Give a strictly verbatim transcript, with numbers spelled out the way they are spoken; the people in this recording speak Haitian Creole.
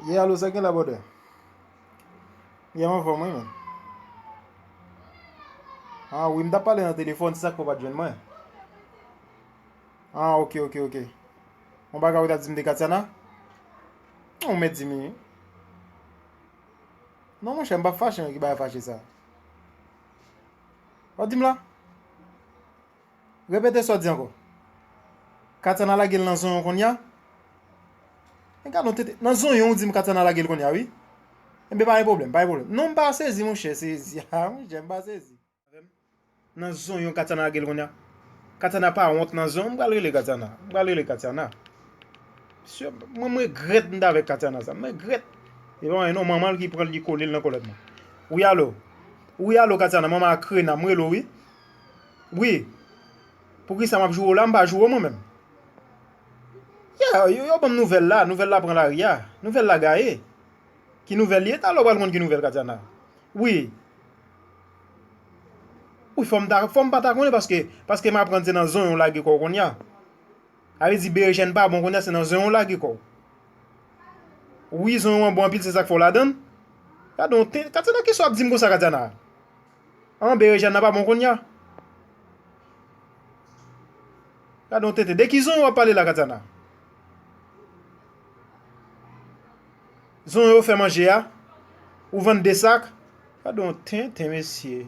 Yeah, alo, sa gen la, brother? Yeah, m anfòm, wi, man. Ah, wi, m t ap pale nan telefòn, se sa k fè w pa t jwenn mwen. Ah, ok, ok, ok. Yon bagay ou t ap di m de Katiana? Non, mèt di m, wi. Non, monchè, m p ap fache, non, ki bagay fache sa? W ap di m la? Repete sa w di ankò. Katiana lage l nan zonyon kounye a? Men gade yon tenten. Nan zonyon ou di m Katiana lage l kounye a, wi. Enben, pa gen pwoblèm, pa gen pwoblèm. Non, m pa sezi, monchè, sezi. Ah, monchè, m pa sezi. Nan zonyon Katiana lage l kounye a. Katiana pa wont nan zonyon, m pral rele Katiana. M pral rele Katiana. Mesye, mwen, m regrèt m t avèk Katiana sa. M regrèt. E pa anyen non, manman l ki pran l, ki kole l nan kòlèt mwen. Wi, alo. Wi, alo, Katiana, manman Akrena, m rele w, wi. Wi. Poukisa m ap joure w la? M pa joure w mwen menm. Ya, yo, yo ban m nouvèl la, nouvèl la pran lari a. Nouvèl la gaye. Ki nouvèl li ye? Talè w pral konn ki nouvèl, Katiana. Wi. Wi, fò m ta, fò m pa ta konnen paske, paske m aprann se nan zonyon w lage kò w kounye a. Sa vle di berejèn pa bon kounye a, se nan zonyon w lage kò w. Wi, zonyon an bon anpil, se sa k fè w ladann. Gade yon ten, Katiana, kisa w ap di m konsa, Katiana? An, berejèn nan pa bon kounye a. Gade yon tenten. De ki zonyon w ap pale la, Katiana? Zonyon yo fè manje a? Ou vann de sak? Gade yon tenten, mesye.